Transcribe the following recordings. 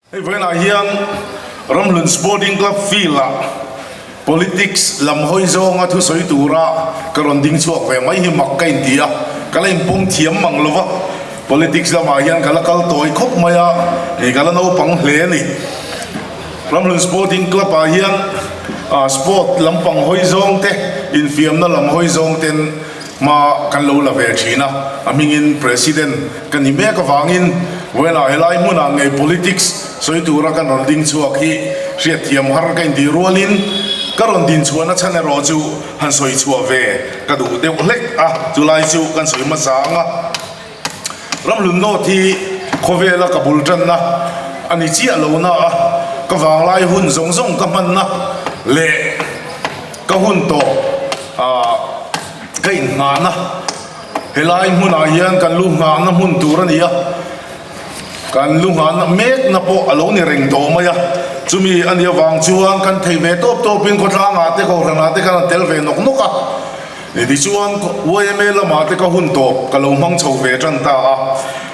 Hei vawiinah hian Ramhlun Sporting Club field-ah Politics lam hawi zawnga thusawi tura ka rawn ding chhuak ve mai hi mak ka inti a, ka la inpawm thiam mang lo va, Politics lamah hian ka la kal tawi khawp mai a, hei ka la naupang hle a ni. Ramhlun Sporting Club-ah hian sport lampang hawi zawng te, infiamna lam hawi zawng ten hma kan lo la ve thin a, a hmingin President ka ni mek avangin vawiinah helai hmunah ngei politics sawi tura kan rawn ding chhuak hi hriatthiam har ka intih rualin ka rawn din chhuahna chhan erawh chu han sawi chhuah ve ka duh deuh hlek a, chulai chu kan sawi hmasa ang a. Ramhlun North hi khawvela ka bul tanna a ni chiah lo na a, ka vanglai hun zawng zawng ka hmanna leh ka hun tawh ka inngahna helai hmunah hian kan lu nghahna hmun tur a ni a, kan lu nghahna mekna pawh a lo ni reng tawh mai a, chumi a nih avang chuan kan thei ve tawp tawpin khawtlangah te kohhranah te kan han tel ve nawk nawk a. Tichuan yma lamah te ka hun tawp ka lo hmang chho ve tan ta a.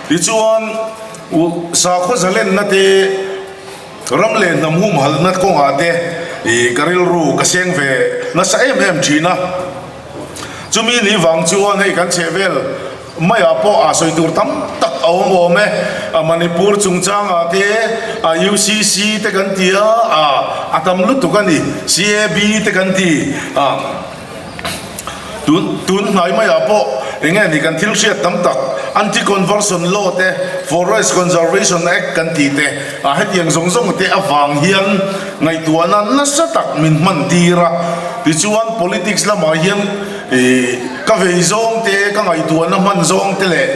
Tichuan sakhaw zalenna te, ram leh hnam humhalhna kawngah te ka rilru ka seng ve nasa em em thin a. Chumi ni vang chuan hei kan chhehvel maiah pawh a sawi tur tam tak a awm awm e. Manipur chungchangah te UCC te kan ti a, a tam lutuk a ni. CAB te kan ti a. Tun tun hnai maiah pawh eng nge ni kan thil hriat tam tak Anti-Conversion Law te, Forest Conservation Act kan tih te, a hetiang zawng zawng te avang hian ngaihtuahna nasa tak min hman tir a. Tichuan politics lamah hian ih ka vei zawng te, ka ngaihtuahna hman zawng te leh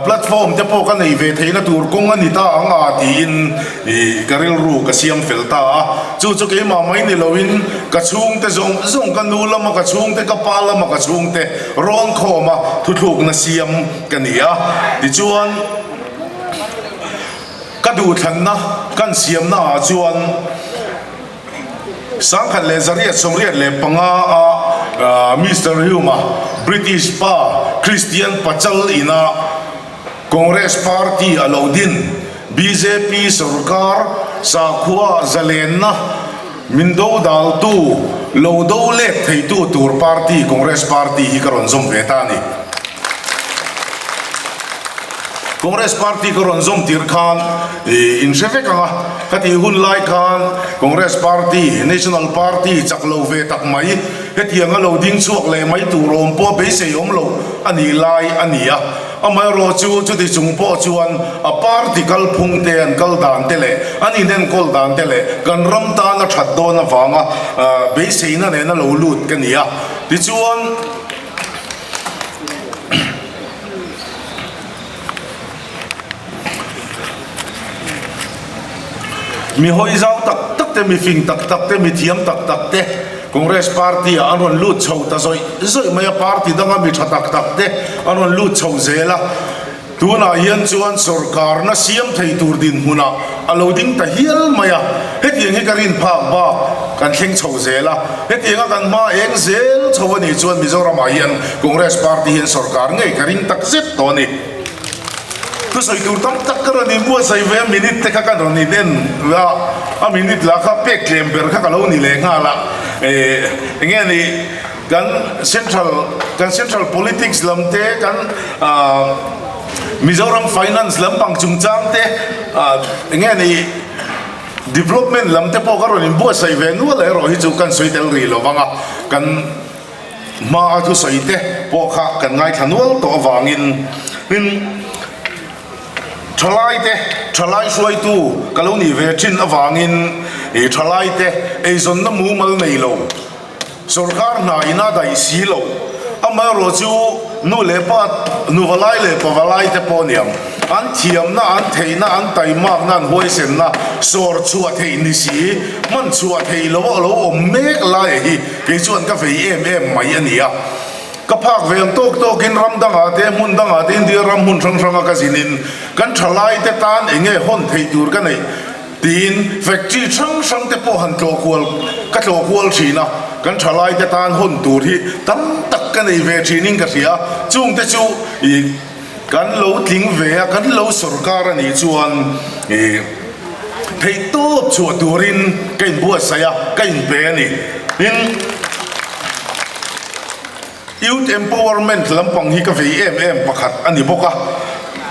platform te pawh ka nei ve theihna tur kawng a ni ta ang a tiin ih ka rilru ka siam fel ta a. Chu chu keimah mai ni loin ka chhungte zawng zawng, ka nu lama ka chhungte, ka pa lama ka chhungte rawn khawma thuthlukna siam ka ni a. Tichuan, ka duhthlanna kan siamna ah chuan 1985 a Mister Hume-a British pa Christian Pachal ina Congress Party a lo din bjp sorkar sakhua zalenna min do daltu lo do let theitu tur party Congress Party hi ka rawn zawm ve ta a ni. Congress Party ka rawn zawm tir khan in hre vek ang a, ka tih hun lai khan Congress Party, National Party chak lo ve tak mai, hetianga lo ding chhuak leh mai tur awm pawh beisei awm lo a nih lai a ni a. Amaherawh chu chuti chung pawh chuan a party kalphung te, an kal dan te leh an inenkawl dan te leh kan ram tan a that dawn avanga beiseina nena lo lut ka ni a. Tichuan, Mi hawi zau tak tak te, mi fing tak tak te, mi thiam tak tak te Congress party ah an rawn lut chho ta zawih zawih mai a, party danga mi tha tak tak te an rawn lut chho zel a, tunah hian chuan sorkarna siam thei tur dinhmunah a lo ding ta hial mai a, hetiang hi ka rin phak bak kan thleng chho zel a, hetianga kan hma eng zel chho a nih chuan Mizoramah hian Congress party hian sorkar ngei ka ring tak zet tawh a ni. Thusawi tur tam tak ka rawn inbuatsaih ve a, minute te kha ka rawn inen a, a minute lah kha pek tlem ber kha ka lo ni leh nghal a, eh enge ni kan central kan central politics lam te kan ah Mizoram finance lampang chungchang te ah enge ni development lam te pawh ka rawn inbuatsaih ve nual erawh hi chu kan sawi tel rih lo vang a, kan. Hma a thusawi te pawh kha kan ngaithla nual tawh avangin tin thalai te thalai hruaitu ka lo nih ve thin avangin ih thalai te eizawnna mumal nei lo sorkar hna ina daih si lo amaherawh chu nu leh pa nuva lai leh pava lai te pawh aniang an thiamna an theihna an taimakna an huaisenna sawr chhuah theih ni si hman chhuah theih loh a lo awm mek lai a hi. Kei chuan ka vei em em mai a ni a, ka phak ve ang tawk tawkin ram dangah te, hmun dangah te, India ram hmun hrang hranga ka zinin kan thalaite tan eng nge hawn theih tur ka neih tiin factory hrang hrang te pawh han tlawh kual ka tlawh kual thin a, kan thalaite tan hawn tur hi tam tak ka nei ve thinin ka hria a, chungte chu ih kan lo tling ve a, kan lo sawrkar a nih chuan ih. Theihtawp chhuah turin ka inbuatsaih a, ka inpe a ni. Tin, Youth Empowerment lampang hi ka vei em em pakhat a ni bawk a.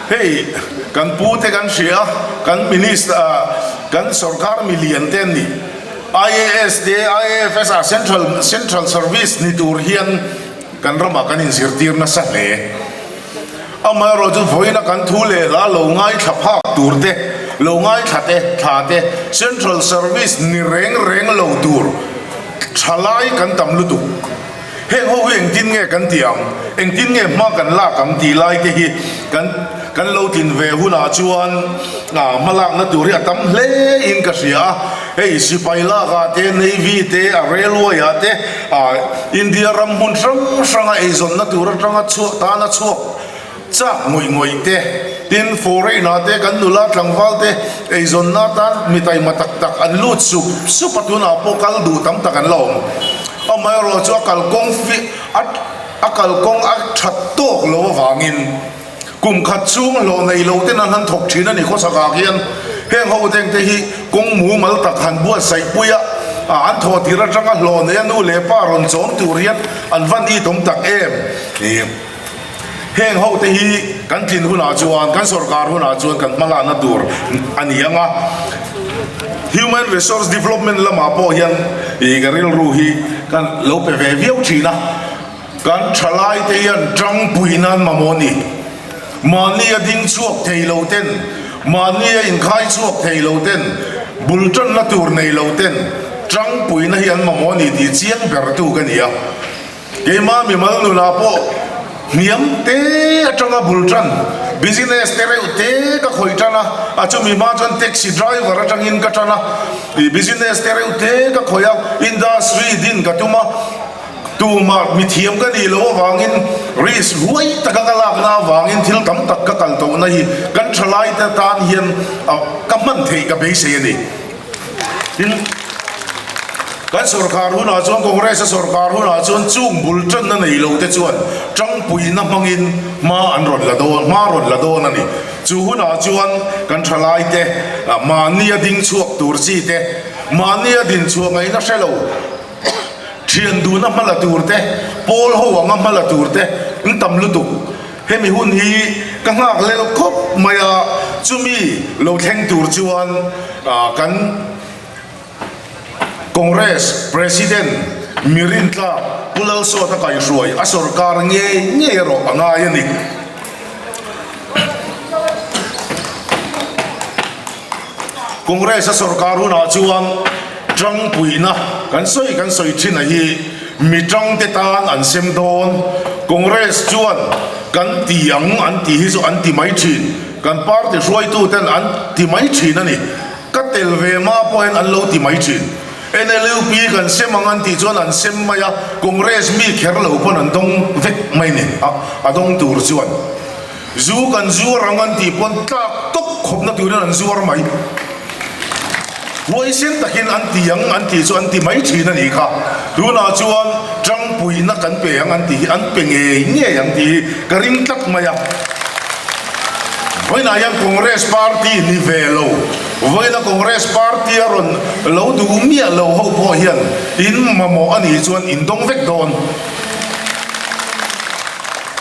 Hei, kan pu te kan hria a, kan Minister, kan sorkar mi lian te an ni. IAS te, IAFS ah Central Central Service ni tur hian kan ramah kan inzirtir nasa hle. Amaherawh chu vawiina kan thu leh hla lo ngaithla phak tur te, lo ngaithla te, thla te, Central Service ni reng reng lo tur thalai kan tam lutuk. Heng ho hi engtin nge kan tih ang, engtin nge hma kan lak ang tih lai te hi kan kan lo tlin ve hunah chuan hma lakna tur hi a tam hle in ka hria a. Hei sipai lakah te, Navy te, a railway ah te, India ram hmun hrang hranga eizawnna tur atanga chhuak tana chhuak chak ngawih ngawih te, tin foreign ah te kan nula tlangval te eizawnna atan mi taima tak tak an lut sup sup a tunah pawh kal duh tam tak an la awm. Amaherawh chu a kalkawng a a kalkawng a that tawk lo avangin Kum khat chhung hlawh nei lo ten an han thawk thin a ni khawchhakah khian heng ho tengte hi kawng mumal tak han buatsaih pui a, an thawh tir atanga hlawh nei a nu leh pa rawn chawm tur hian an van itawm tak em? Heng ho te hi kan tlin hunah chuan kan sorkar hunah chuan kan hmalakna tur a ni ang a, Human Resource Development lamah pawh hian ka rilru hi kan lo pe ve viau thin a. Kan thalaite hian tangpui nan mamawh a ni. Mahni a ding chhuak thei lo ten, mahni a inkhai chhuak thei lo ten, bul tanna tur nei lo ten tangpuina hi an mamawh a ni tih chiang bertu ka ni a. Keimah mimal nunah pawh hniam te atanga bul tan, business te reuh te ka khawih tan a, a chumi hma chuan taxi driver atangin ka tan a, business te reuh te ka khawih a, industry din ka tum a, Tumah mithiam ka nih loh avangin risk huai taka ka lakna avangin thil tam tak ka kal tawhna hi kan thalaite tan hian ka hman theih ka beisei a ni. Tin, kan sorkar hunah chuan Congress a sorkar hunah chuan chung bul tanna nei lo te chuan tangpuina hmangin hma an rawn la dawn hma rawn la dawn a ni. Chu hunah chuan kan thalaite mahnia ding chhuak tur chi te, mahnia din chhuah ngaihna hre lo, Thian duhna hma la tur te, pawl ho anga hma la tur te an tam lutuk. Hemi hun hi ka nghak lel khawp mai a, chumi lo thleng tur chuan kan Congress President mi rintlak Pu Lalsawta kaihruai a sorkar ngei ngei erawh a ngai a ni. Congress a sorkar hunah chuan tangpuina kan sawi kan sawi thin a hi mi tangte tan an sem dawn. Congress chuan kan ti ang an tih hi chu an ti mai thin. Kan party hruaitu ten an ti mai thin a ni. Ka tel ve hma pawh hian an lo ti mai thin. NLUP kan sem ang an tih chuan an sem mai a, Congress mi kher lo pawn an dawng vek mai ni a, a dawng tur chuan. Zu kan zuar ang an tih pawn tlak tawp khawpna turin an zuar mai. Huaisen takin an ti ang an tih chu an ti mai thin a nih kha. Tunah chuan tangpuina kan pe ang an tih hi an pe ngei ngei ang tih hi ka ring tlat mai a. Vawiinah hian Congress party ni ve lo, vawiina Congress party a rawn lo duh miah lo ho pawh hian in mamawh a nih chuan in dawng vek dawn.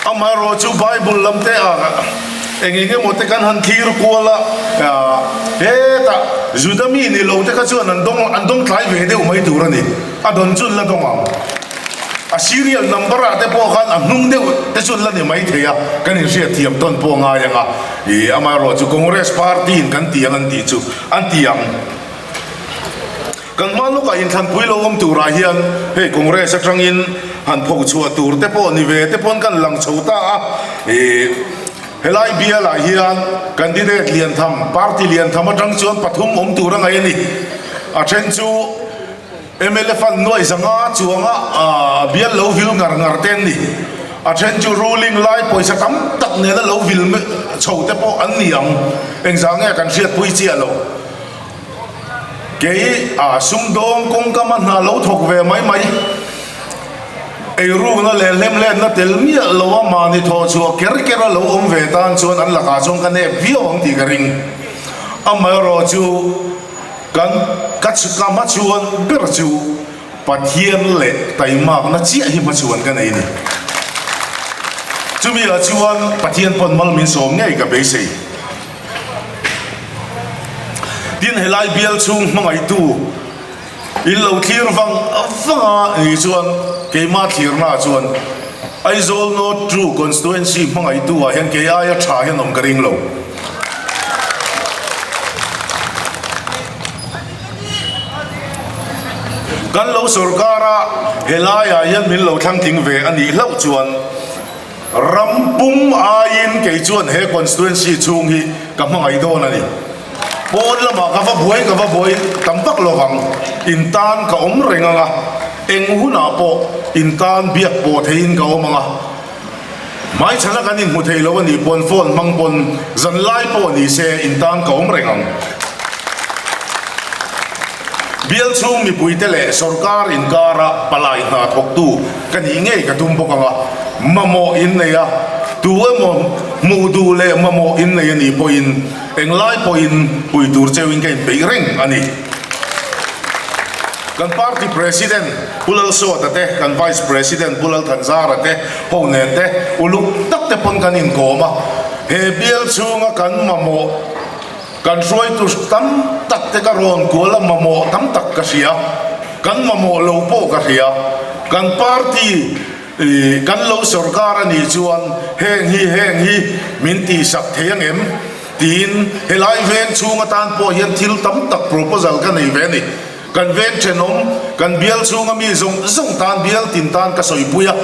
Amaherawh chu Bible lam te ah eng eng emaw te kan han thlir kual a, hetah Juda mi ni lo te kha chuan an dawng an dawng tlai ve deuh mai tur a ni, a dawn chu an la dawng ang. A serial number ah te pawh khan a hnung deuh te chu an la ni mai thei a, kan inhriat thiam tawn pawh a ngai ang a, ih amaherawh chu Congress party in kan ti ang an tih chu an ti ang. Kan hma lawkah inthlanpui lo awm turah hian hei Congress atangin han pho chhuah tur te pawh ni ve te pawn kan lang chho ta a, ih helai bialah hian candidate liantham, party liantham atang chuan pathum awm tur a ngaih a ni. A then chu mla fund nuai zanga chuanga bial lo vil ngar ngar te an ni. A then chu ruling lai pawisa tam tak nena lo vil chho te pawh an ni ang, engzah nge kan hriatpui chiah lo. Kei a sumdawng kawngkama hna lo thawk ve mai mai, eirukna leh hlemhletna tel miah lo a mahni thawh chhuah ker ker a lo awm ve tan chuan an lakah chuan ka nep viau ang tih ka ring. Amaherawhchu. Kan ka ka hmachhuan ber chu Pathian leh taimakna chiah hi hmachhuan ka nei a ni. Chumi ah chuan Pathian pawn mal min sawm ngei ka beisei. Tin helai bial chhung hmangaihtu in lo thlir vang vang a ni chuan keimah thlirna ah chuan Aizawl North True Constituency hmangaihtu ah hian kei aia tha hian awm ka ring lo. Kan lo sorkar a, helaiah hian min lo thlang tling ve a nih hlauh chuan ram pum aiin kei chuan he constituency chhung hi ka hmangaih dawn a ni. Pawn lamah ka va buai ka va buai tam vak lo vang, in tan ka awm reng ang a, eng hunah pawh in tan biak pawh theihin ka awm ang a. Hmaichhana kan inhmu thei lo a nih pawn phone hmang pawn zanlai pawh ni se in tan ka awm reng ang. Bial chhung mipuite leh sorkar inkara palai hna thawktu ka nih ngei ka tum bawk ang a, mamawh in nei a, tu emaw hmuh duh leh mamawh in nei a nih pawhin englai pawhin pui tur cheuhin ka inpeih reng a ni. Kan party president Pu Lalsawta te, kan vice president Pu Lalthanzara te ho nen te uluk tak te pawn kan inkawm a, he bial chhunga kan mamawh, kan hruaitu tam tak te ka rawn kual a, mamawh tam tak ka hria, kan mamawh lo pawh ka hria, kan party kan lo sorkar a nih chuan heng hi heng hi min tihsak thei ang em tiin helai veng chhung atan pawh hian thil tam tak proposal ka nei ve a ni. Kan veng thenawm, kan bial chhunga mi zawng zawng tan bial tin tan ka sawipui a,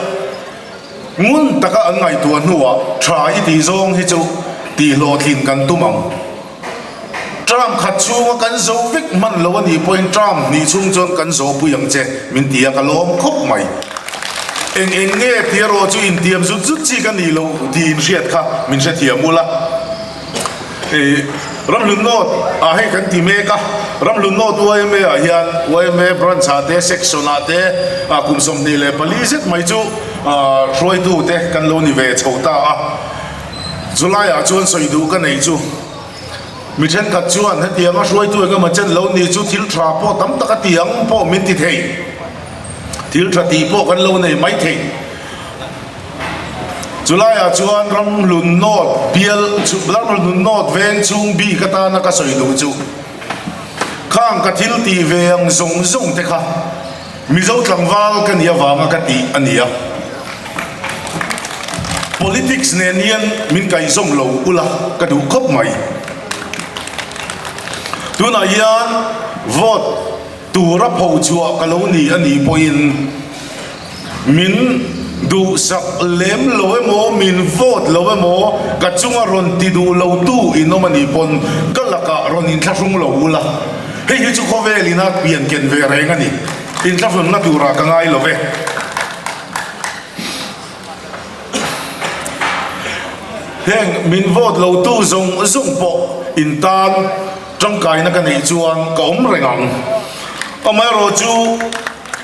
ngun taka an ngaihtuah hnuah tha i tih zawng hi chu tihhlawhtlin kan tum ang. Term khat chhunga kan zo vek hman lo a nih pawhin term hnih chhung chuan kan zawhpui ang che min ti a, ka lawm khawp mai. Eng eng nge tih erawh chu intiam zut zut chi ka nih loh tih inhriat kha min hrethiam ula. Ramhlun North ah hei kan ti mek a, Ramhlun North yma ah hian yma branch ah te section ah te kum 24 zet mai chu hruaitu te kan lo ni ve chho ta a. July ah chuan sawi duh ka nei chu mi thenkhat chuan hetianga hruaitu engemaw chen lo ni chu thil tha pawh tam tak a ti ang pawh min ti thei, thil tha tih pawh kan lo nei mai thei. Chulaiah chuan Ramhlun North bial Ramhlun North veng chhung bik atana ka sawi duh chu khang ka thil tih ve ang zawng zawng te kha Mizo tlangval ka nih avanga ka tih a ni a. Politics nen hian min kaihzawm lo ula ka duh khawp mai. Tunah hian vote tura phochhuah ka lo ni a nih pawhin, Min duhsak lem lo emaw, min vote lo emaw, ka chunga rawn ti duh lo tu in awm a nih pawn ka lakah rawn inthlahrung lo ula. Hei hi chu khawvel ina pian ken ve reng a ni. Inthlahrunna turah ka ngai lo ve. Heng min vote lo tu zawng zawng pawh in tan tangkaina ka neih chuan ka awm reng ang. Amaherawhchu.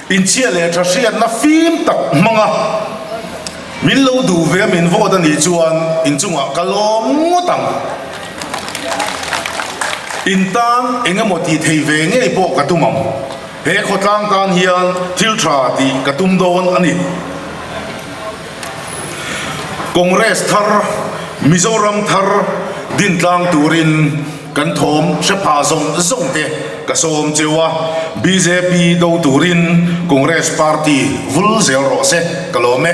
Inchhia leh tha hriatna fim tak hmanga min lo duh ve a min vote a nih chuan inchungah ka lawm ngawt ang. In tan eng emaw tih thei ve ngei pawh ka tum ang. He khawtlang tan hian thil tha tih ka tum dawn a ni. Congress thar, Mizoram thar dintlang turin Kan thawm hre pha zawng zawng te ka sawm cheu a, bjp do turin Congress party vul zel rawh se ka lawm e.